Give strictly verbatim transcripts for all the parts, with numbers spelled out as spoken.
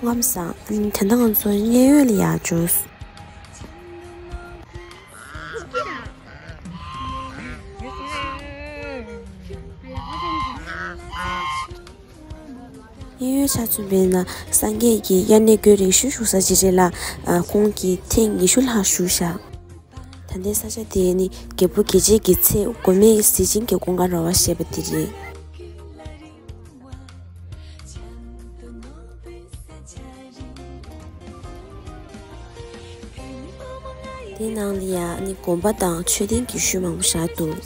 ངམ་སང་ཨ་ནི་དེ་འདྲ་ང་ཚོ་མཉན་ཡོད་ལ་ཡར་འབྱོར། མཉན་ཡོད་ཆ་མཚོན་པས་ན་སངས་རྒྱས་ཀྱི་དབྱར་གནས་དགོན་རིང་ཤོས་བཞུགས་ས་ཅིག་རེད་ལ། ཨ་ཁོང་གིས་ཐེངས་ཉི་ཤུ་ལྷག་བཞུགས་ཤག་ད་ལྟའི་ས་ཆ་དེ་ནི་རྒྱལ་པོ་རྒྱལ་བྱེད་ཀྱི་ཚལ་མགོན་མེད་གཟི་བྱིན་གྱི་ཀུན་དགའ་ར་བ་ཞེས་པ་དེ་རེད། དེའི་ནང་ལ་ཡང་ནི་དགོན་པ་དང་མཆོད་རྟེན་གྱི་ཤུལ་མང་པོ་བཞག་འདུག་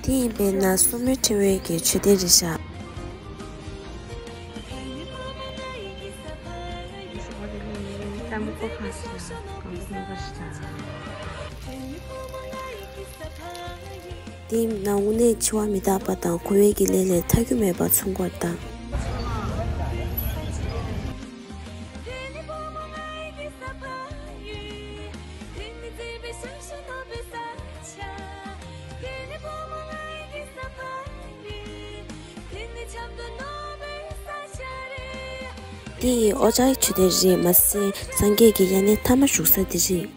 དེ་ཡིན་པས་ན་སོར་མོའི་ཕྲེང་བའི་གི་མཆོད་རྟེན་རེད་ཤག་དེ་ཡིན་ན་དངོས་གནས་འཆི་བ་མི་རྟག་པ་དང་འཁོར་བའི་གི་ལས་ལས་ཐར་རྒྱུ་མེད་པ་མཚོན་དགོས་དང་། འདི་ཡི་ཨོ་ཅག་གི་མཆོད་རྟེན་རེད་མ་ཟད་སངས་རྒྱས་ཀྱི་དབྱར་གནས་མཐའ་མ་བཞུགས་ས་འདི་རེད།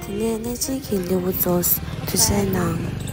དེ་ནས་གནས་ཆེན་གྱི་ལེའུ་རྫོགས། ཐུགས་རྗེ་གནང་།